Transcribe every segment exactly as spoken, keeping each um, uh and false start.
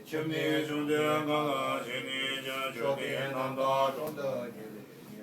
ཁྱིམ་ནས་བྱུང་དུས་གང་ལ་ཞིག་ནས་ཀྱང་ཆོས་ཀྱི་རྣམ་དག་གྲོང་དུ་ཉིད་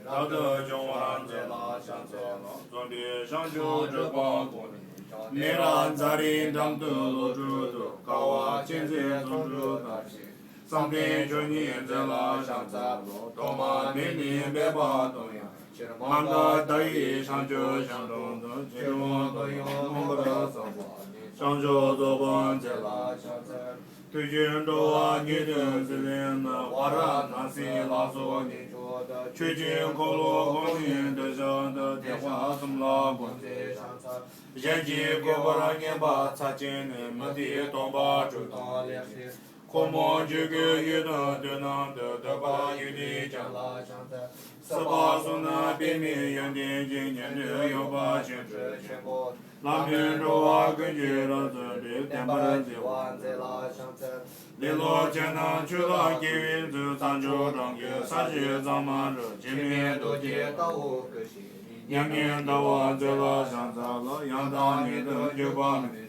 ལས་རབ་ཏུ་བྱུང་བར་མཛད་ལ་ཕྱག་འཚལ་ལོ། རྩོམ་པའི་བྱང་ཆུབ་སྒྲུབ་པ་གོ་ནས་ཀྱང་ནཻ་རཉྫ་རའི་འགྲམ་དུ་ལོ་དྲུག་ཏུ་དཀའ་བ་སྤྱད་མཛད་རྫུ་འཕྲུལ་ལྟར་བྱས། བསམ་གཏན་ཆོས་ཉིད་མཛད་ལ་ཕྱག་འཚལ་ལོ། ཐོག་མ་མེད་ནས་འབད་པ་དང་ཡང་ཕྱིར་མ་འགགས་བརྡ་ཡི་བྱང་ཆུབ་ཤིང་དྲུང་དུ། ཆོས་སྐུ་དོན་ཡོད་མངོན་པར་གསལ་བ་ནས། བྱང་ཆུབ་རྫོགས་པར་མཛད་ལ་ཕྱག་འཚལ། དུས་རྒྱུན་འགྲོ་བ་ཉིད་དུ་ཟིལ་གནོན་ན། ཝཱ་ར་ཎཱ་སིའི་ལ་སོགས་གནས་མཆོག་ཏུ། ཆོས་ཀྱི་འཁོར་ལོ་བསྐོར་ནས་འདུ་ཤིང་དུ། ཐེག་པ་གསུམ་ལ་གོམས་མཛད་ཕྱག་འཚལ། གཞན་གྱིས་བཀོད་པར་ངན་པ་ཚར་གཅིག་ནས། མུ་སྟེགས་སྟོང་པ་དྲུག་དང་ལེགས་བཤད། ཁོ་མོ་ཆོས་སྐུའི་ཡུལ་དང་དུས་རྣམས་དུ། འདོད་པ་ཡུལ་དུ་སྐྱེ་ལ་ཕྱག་འཚལ། སྲིད་པ་གསུམ་ན་པདྨའི་ཡོན་ཏན་གྱིས། ཉན་ཐོས་ཡོན་པ་ཆོ་འཕྲུལ་ཆེན་པོ། ལྷ་མིའི་འགྲོ་བ་ཀུན་གྱི་རབ་ཏུ་བསྒྲལ། བསྟན་པར་མཛད་པ་མཛད་ལ་ཕྱག་འཚལ། ལེ་ལོ་ཅན་རྣམས་ཆོས་ལ་སྐྱེ་བའི་ཚུལ། རྩྭ་མཆོག་གྲོང་གི་ས་གཞི་གཙང་མར་རོལ། འཆི་མེད་རྡོ་རྗེ་ལྟ་བུ་སྐུ་ཞིག་ནས། མྱ་ངན་འདའ་བར་མཛད་ལ་ཕྱག་འཚལ་ལོ། ཡང་དག་ཉིད་དུ་འཇུག་པ་མེད།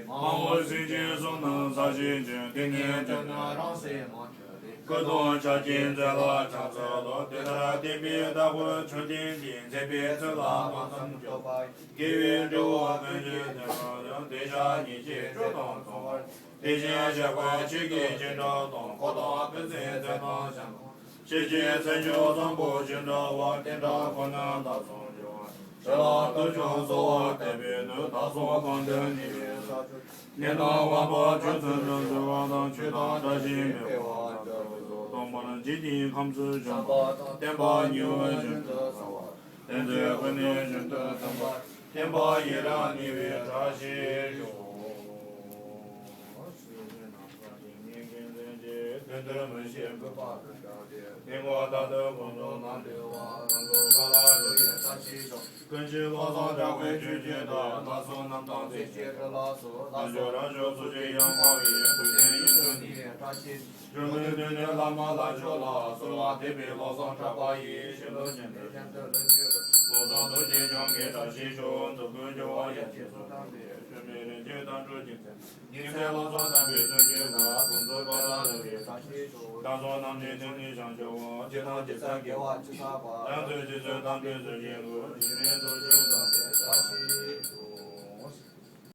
མ་འོངས་སྲིད་ཞིའི་གསུང་རྣམས་ཟབ་ཞིང་ཆེ། དེ་ནས་ཐོས་ནས་རང་སེམས་མ་འཆོལ་ལེ། སྐུ་གདུང་ཕྱག་རྒྱས་མཛད་ལ་ཕྱག་འཚལ་ལོ། དེ་ལྟར་བསྟན་པའི་བདག་པོ་མཆོད་རྟེན་འདི། མཛད་པའི་ཚུལ་ལ་མ་ཙམ་སྐྱོབ་པ་ཡི། དགེ་བའི་འབྲས་བུ་ཀུན་གྱི་དོན་རྣམས་ཀྱང་། དེ་ཞག་ཉིད་ཀྱི་སྤྱོད་དང་མཚུངས་པར། དེ་བཞིན་གཤེགས་པ་ཆོས་ཀྱི་སྤྱན་རབ་དང་། འཁོར་དང་བུ་སྲིང་རྩེ་དང་ཞང་དང་། ཤེར་ཕྱིན་མཚན་མཆོག་བཟང་པོ་ཅི་འདྲ་བ། དེ་འདྲ་ཁོ་ནར་བདག་སོགས་འབྱུང་བར་འགྱུར་ལ། དུས་ཀྱང་གསོལ་བ་བཏབ་པའི་མཐུས། བདག་སོགས་གང་དུ་གནས་པའི་ས་ཕྱོགས། ནད་དང་འབྱུང་བ་ཆོས་ཚུལ་དུ་འགྲོ་བ་དང་། ཆོས་དང་བདག་གཞན་མི་འཕོ་བ་དུ་སྟོན་པར། འཇིག་རྟེན་ཁམས་སུ་བྱོན་པ་དང་། བསྟན་པ་ཉི་འོད་བཞིན་དུ་གསལ་བ། བསྟན་འཛིན་ཕོ་ཉ་བཞིན་དུ་སྟོན་པ། བསྟན་པ་ཡི་རངས་ནུས་པའི་བཀྲ་ཤིས་ཤོག། དོན་དུ་མི་ཤེས་གུས་པ་ཀུན་བསྐྱངས་ཏེ། དེ་སྔོན་ད་ལྟ་གོང་དུ་ནམ་འདུལ་བ། རང་གི་བཀའ་ལ་རོལ་པའི་བཀྲ་ཤིས་ཤོག། ཀུན་གྱི་བློ་བཟང་གྲགས་པའི་ཆོས་ཀྱི་བདག། ལ་སོགས་རྣམས་དང་རྩེ་གཅིག་ཏུ་ལ་སོགས། ལ་སོགས་རང་བྱུང་སུ་ཞིག་ཡང་གང་བའི། ཐུགས་རྗེ་ཡིད་དུ་ནུས་པའི་བཀྲ་ཤིས། སྒྱུ་མའི་དུས་ནས་བླ་མ་ལྷ་མཆོག་ལ། གསོལ་བ་འདེབས་པའི་བློ་བཟང་གྲགས་པ་ཡི། ཞིང་རྡོ་རྗེ་འདི་བཞིན་དུ་ལྷུན་གྱིས་གྲུབ། བློ་བཟང་རྡོ་རྗེ་འཆང་གི་བཀྲ་ཤིས་ཤོག། འཛུམ་དགུའི་འགྱུར་བ་ཡ་མཚན་སུ་དང་འདྲེས། བཅོས་མའི་རིན་ཆེན་དར་འཕྲོ་ཅན་མཚན། ཉི་ཚེ་བློ་བཟང་དམ་པའི་བརྩོན་འགྲུས་ལ། དུས་གསུམ་པ་ལ་རོལ་པའི་བཀྲ་ཤིས་ཤོག། བདག་སོགས་རྣམས་ཀྱི་སེམས་ནི་བྱང་ཆུབ་བར། ཇི་སྣང་ཇི་སྲིད་དགེ་བ་ཅི་བསགས་པ། ཡང་དུ་ཇི་སྲིད་དམ་པའི་ཟུར་ཞིག་ཏུ། འཇིགས་མེད་རྡོ་རྗེ་དམ་པའི་བཀྲ་ཤིས་ཤོག།